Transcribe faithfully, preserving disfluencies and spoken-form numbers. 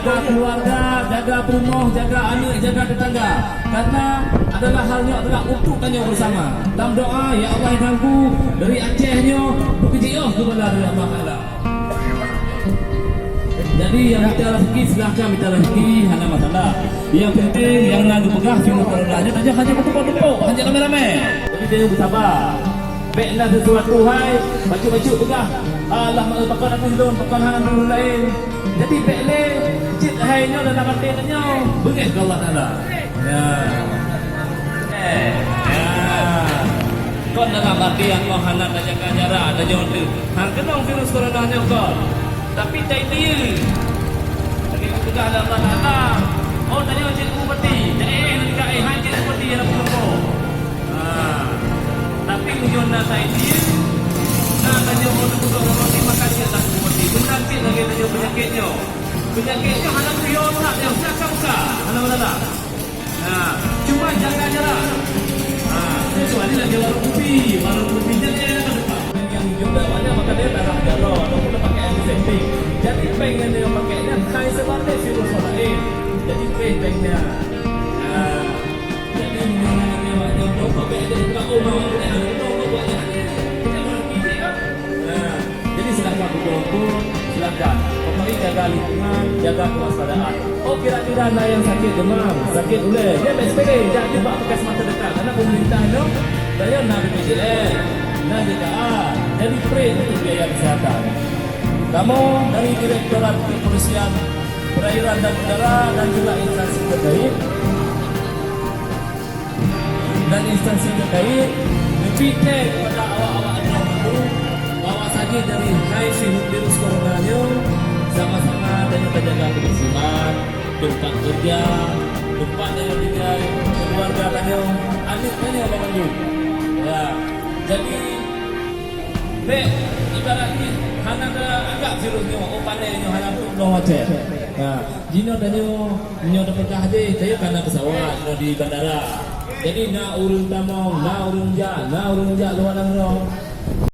Jaga keluarga, jaga peurumoh, jaga aneuk, jaga tetangga. Karena adalah hal nyoe adalah untuk tanyoe bersama. Lam doa, ya Allah, nyang Tuhan, dari Aceh nyoe beukeujeuet keu bala dari Allah Taala. Jadi, nyang mita rezeki, silahkan mita rezeki, hana masalah. Nyang penting, nyang na geupeugah, singoh keureudah nyoe, tanyoe hana meutumpôk-tumpôk, hana ramé-ramé. Jadi, tanyoe beusaba. Bék na sisuatu hai, bacut-bacut peugah, "Alah, pakon ateueh lôn, pakon hana ateueh lôn laén." Jadi, bék lé cit hai nyoe dalam até tanyoe, beungéh keu Allah Taala. Ya. Eh, ya. Kon dalam até nyoe hana tajaga jarak, tanyoe tu. Hang keunong virus corona nyoe kon. Tapi tai dia. Lagi peugah lé Allah Taala, "Oh, tanyoe cit upati, tai eh, nanti ka eh, hai cit upati, hana peungeureumpok." Ha. Tapi meunyoe na tai dia, na tanyoe ureueng teupeugah ureueng mati, maka cit lah meuti. Meunan cit lagèe tanyoe peunyakét nyoe. Peunyakét nyoe hana peue that nyoe, siat ka buka, hana masalah. Ha, cuma jaga jarak. Ha, kecuali lagèe warong kupi, warong kupi nyan dia nak depan. Nyang hijau dawa nyan maka dia tarah jaroe ataupun dia pakai antiseptik. Jadi péng nyan dia pakai nyan hai seubab virus laén. Jadi péng, péng nyan. Ha. Jadi, meunyoe awak nyoe tokok bèk lé buka uma, awak boleh ada tokok buat jahat. Kita orang kiri, kan? Nah, jadi silakan berkumpul, silakan. Pokoknya jaga lingkungan, jaga kewaspadaan. Oh, kira-kira na nyang sakit demam, sakit ulèe, dia bèk sepele, jak jumpa puskesmas terdekat. Karena pemerintah nyoe, saya na B P J S, na J K A, jadi free untuk biaya kesehatan. Kamoe dari Direktorat Kepolisian Perairan dan Udara dan juga instansi terkait, dan instansi terkait, neupike kepada awak-awak droe mandum bahwa saja dari hai virus corona nyoe sama-sama tanyoe tajaga kebersihan, tempat kerja, tempat tanyoe tinggai, keluarga tanyoe, aneuk tanyoe ban mandum. Ya. Jadi, bèk ibarat jih hana taanggap virus nyoe, oh, pandai nyoe hana tu, bloe watèe. Ha, jinoe tanyoe, nyoe tapeugah jih, tanyoe ka na pesawat, nyoe di bandara. Jadi, na ureueng tamong, na ureueng jak, na ureueng jak luwa nanggroe.